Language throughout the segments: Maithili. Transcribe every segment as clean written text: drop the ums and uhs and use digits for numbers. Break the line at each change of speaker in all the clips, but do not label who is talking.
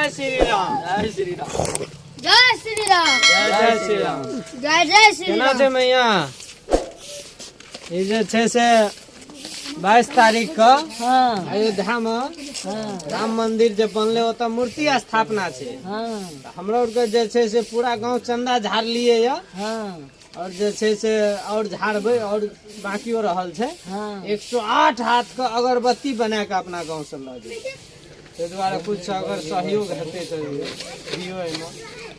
जय श्री राम।
जय श्री राम।
जय श्री राम।
जय श्री राम।
जय जय श्री
केना
राम।
छै मैया? ई जे छै से 22 तारीख के अयोध्या में राम मंदिर जे बनले ओतऽ मूर्ति स्थापना छै। तऽ हमरो आरके जे छै से पूरा गांव चंदा झाड़लियै यऽ और जे छै से और झाड़बै और बाकियो रहल छै। 108 हाथ के अगरबत्ती बना के अपना गांव से लऽ जेबै, ताहि दुआरे कुछ अगर सहयोग हेतै तऽ दियौ एहिमे।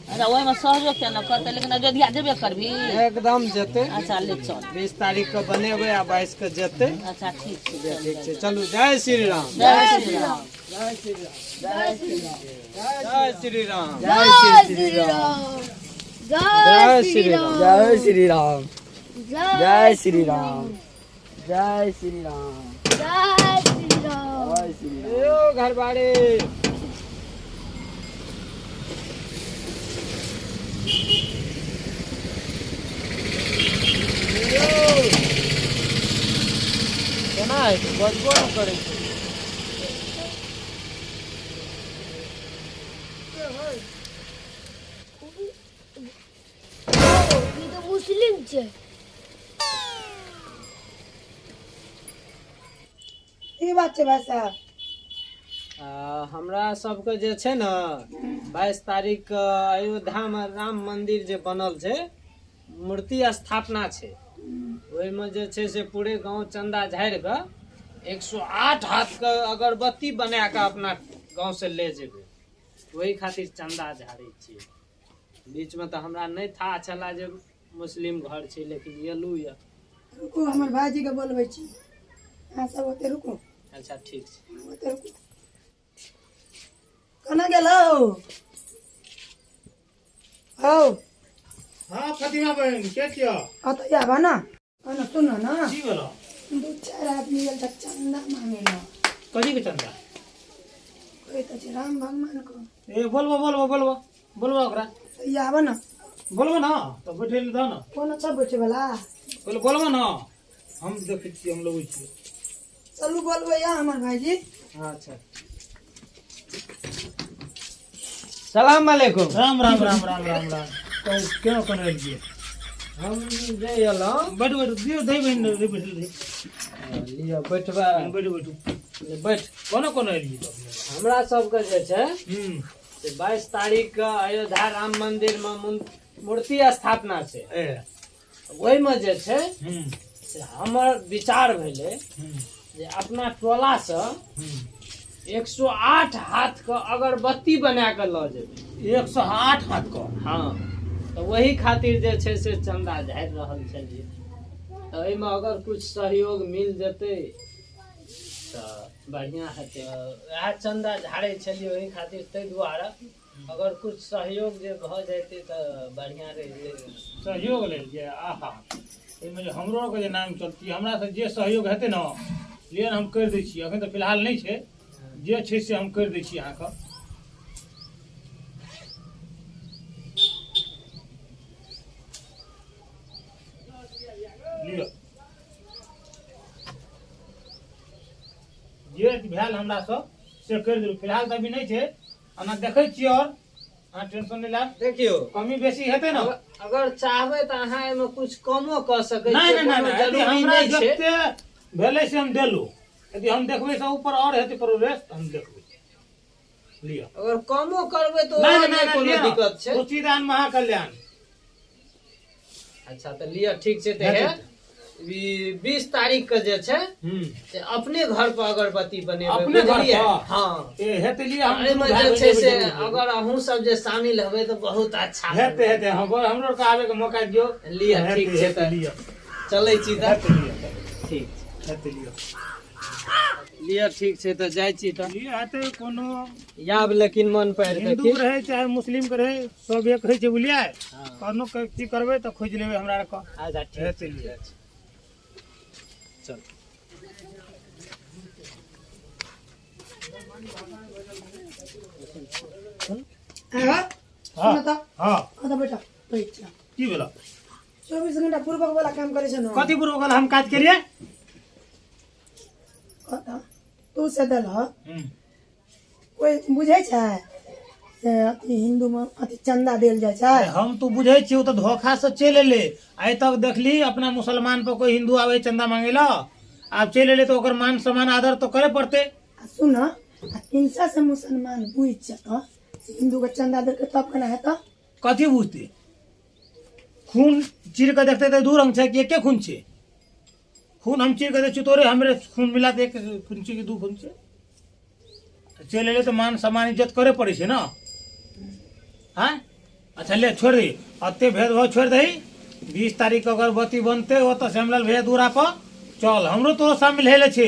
अच्छा, ओहिमे सहयोग केना करतै? लेकिन अयोध्या जेबे करबी?
एकदम जेतै।
अच्छा, ले चल।
20 तारीख के बनेबै आ 22 के जेतै।
अच्छा, ठीक छै।
ठीक छै, चलू। जय श्री राम।
जय श्री राम।
जय श्री राम। जय श्री राम।
जय श्री राम। जय श्री राम।
जय श्री राम।
जय
जय श्री राम। जय श्री राम।
जय श्री राम।
जय श्री राम।
यो घरबाड़ी यो। केना हेतै? बजबो नहि करै छै।
ई तऽ मुस्लिम छै।
की बात छै भाई साहब?
हमरा सबके जे छै ने 22 तारीख के अयोध्यामे राम मंदिर जे बनल छै, मूर्ति स्थापना छै, ओहिमे जे छै से पूरे गांव चंदा झाड़ि कऽ 108 हाथ के अगरबत्ती बना कऽ अपना गांव से ले जेबै, ओहि खातिर चंदा झाड़ै छियै। बीचमे तऽ हमरा नहि था छला जे मुस्लिम घर छै, लेकिन एलू यऽ।
रुकू, हमर भाईजी के बोलबै छी, अहाँ सब ओते रुकू।
अच्छा, ठीक छै।
ओते रुकू। केना गेल हौ? हौ।
हाँ फतिमा बहन, के छियो?
हाँ तऽ आबऽ ने, ना सुन ना।
की भेलो?
दू चारि आदमी गेल छ चंदा मांगे ला।
कथी के चंदा?
कहै तऽ छै राम भगवान को।
ए, बोलबो बोलबो बोलबो बोलबो ओकरा।
तऽ आबऽ ने।
बोलबो ना तऽ बैठे लए दह ना।
कोनो सब बैठे वाला।
पहिले बोलबो ना, हम देखै छियै, हम लगै छियै।
चलू, बोलबै या हमर भाईजी।
अच्छा, सलाम अलैकुम।
राम राम राम राम राम राम। कहू, केना कोना एलियै?
हम जे एलहुँ।
बैठू बैठू, दियौ दही बहिन, दही बैठल रही।
लिअ, बैठबा।
बैठू बैठू।
बैठ।
कोना कोना एलियै तऽ अपने?
हमरा सबके जे छै से 22 तारीख के अयोध्या राम मंदिर में मूर्ति स्थापना छै।
ए।
ओहिमे जे छै से हमर विचार भेलै जे अपना टोला से 108 हाथ के अगरबत्ती बना के लऽ जेबै।
108 हाथ के?
हाँ, तऽ ओही खातिर जे छै से चंदा झाड़ि रहल छलियै, तऽ एहिमे अगर कुछ सहयोग मिल जेतै तऽ बढ़िआँ हेतै। वएह चंदा झाड़ै छलियै ओही खातिर, ताहि दुआरे अगर कुछ सहयोग जे भऽ जैतै तऽ बढ़िआँ रहितै।
सहयोग लेल जे आहा, एहिमे जे हमरो आरके जे नाम चलती, हमरा से जे सहयोग हेतै ने लिअ, हम करि दै छी। अखन तऽ फिलहाल नहि छै, जे छै से हम करि दै छी अहाँके। लिअ, जे भेल हमरा से से करि देलहुँ। फिलहाल तऽ अभी नहि छै, ओना देखै छियै। आओर अहाँ टेंशन नहि लायब।
देखियौ,
कमी बेसी हेतै ने।
अगर चाहबै तऽ अहाँ एहिमे कुछ कमो कऽ सकै
नहि
छियै,
नहि
कोनो
नहि, यदि
जरूरी
हमरा
नहि छै।
जते भेलै से हम देलहुँ। यदि हम देखबै से ऊपर आओर हेतै प्रोग्रेस तऽ हम देखबै। लिअ।
अगर कमो करबै तऽ
नहि
ओहो
नहि
नहि
नहि
कोनो
लिअ।
दिक्कत छै।
खुशीदान महाकल्याण।
अच्छा, तऽ लिअ, ठीक छै। तऽ हे ई 20 तारीख के जे छै से अपने घर पर अगरबत्ती बनेबै।
अपने घर
बुझलियै?
पर?
हाँ।
ए, हेतै, लिअ, हम
एहिमे
दुनू भाय
जे छै
बहिन
से
जेबै जरूर।
अगर अहूँ सब जे शामिल हेबै तऽ बहुत अच्छा
हेतै हेतै, हमरो आरके आबैके मौका दियौ।
लिअ,
हेतै,
ठीक छै।
हेतै,
तऽ
लिअ।
चलै छी तऽ।
हेतै, लिअ।
ठीक छै।
हेतै, लिअ।
लिअ, ठीक छै, तऽ जाइ छी तऽ।
लिअ, हेतै कोनो।
याब लेकिन मन पारि
हिन्दू
देखी।
के रहै चाहे मुस्लिम के रहै, सब एक होइ छै, बुझलियै?
हाँ।
कोनो की करबै तऽ खोजि लेबै हमरा आरके।
अच्छा, ठीक।
हेतै, लिअ।
चल।
हाँ सुन तऽ।
हाँ।
हाँ तऽ बैठा बैठ जा।
की भेलो?
24 घंटा पूर्वक वाला काम करै छै ने।
कथी पूर्वक वाला हम काज केलियै?
कहता, तू से देल कोई बुझै छै? से अथी हिन्दू मे अथी चंदा देल जाइ छै।
हम तो बुझै छियै, ओ तऽ धोखा से चलि एलै। आइ तक देखली अपना मुसलमान पर कोई हिन्दू आबै चंदा मांगे ला? आब चलि एलै तऽ ओकर मान सम्मान आदर तऽ करे पड़तै।
आ सुन, आ हिंसा से मुसलमान बुझि जेतऽ से हिन्दू के चंदा देलकै, तब केना हेतऽ?
कथी बुझतै? खून चीर कऽ देखतै तऽ दू रंग छै कि एके खून छै? खून हम चीर कऽ दै छियै तोरे हमरे खून मिला तऽ एक खून छै कि दू खून छै? चलि एलै तऽ मान सम्मान इज्जत करे पड़ै छै ने। आँय, अच्छा ले छोड़ दही, एते भेदभाव छोड़ि दही। 20 तारीख के अगरबत्ती बनतै ओतऽ श्यामलाल भैया दूरा पर चल, हमरो तोरो शामिल हेले छै,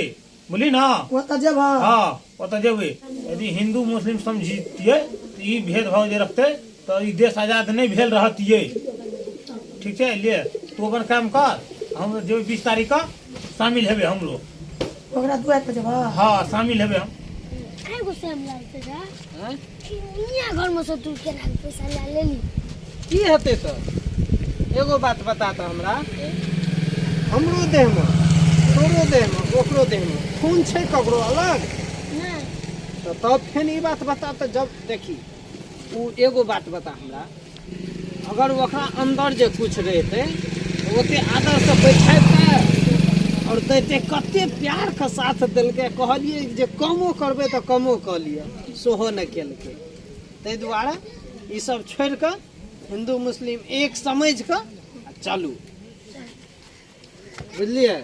बुझली ने?
ओतऽ जेबह?
हँ, ओतऽ जेबै। यदि हिन्दू मुस्लिम समझितियै तऽ ई भेदभाव जे रखतै तऽ ई देश आजाद नहि भेल रहतियै। ठीक छै, ले तू अपन काम कर, हम जेबै 20 तारीख के, शामिल हेबै हमरो।
ओकरा दुआरि पर जेबह?
हँ, शामिल हेबै हम।
काहे गुस्सा में लागते जा?
आँय?
दुनिया घर में से तू केना के पैसा ले लेली?
की हेतै तऽ एगो बात बता तऽ हमरा, हमरो देहमे, तोरो देहमे, ओकरो देहमे खून छै ककरो अलग?
नहीं।
तऽ तब फेन ई बात बता तऽ, जब देखी ओ एगो बात बता हमरा, अगर ओकरा अंदर जे कुछ रहितै तऽ ओते आदरसँ बैठैतै आओर दैतै? कते प्यारके साथ देलकै। कहलियै जे कमो करबै तऽ कमो कऽ लिअ, सेहो नहि केलकै। ताहि दुआरे ई सब छोड़ि कऽ हिन्दू मुस्लिम एक समझि कऽ आ चलू, बुझलियै?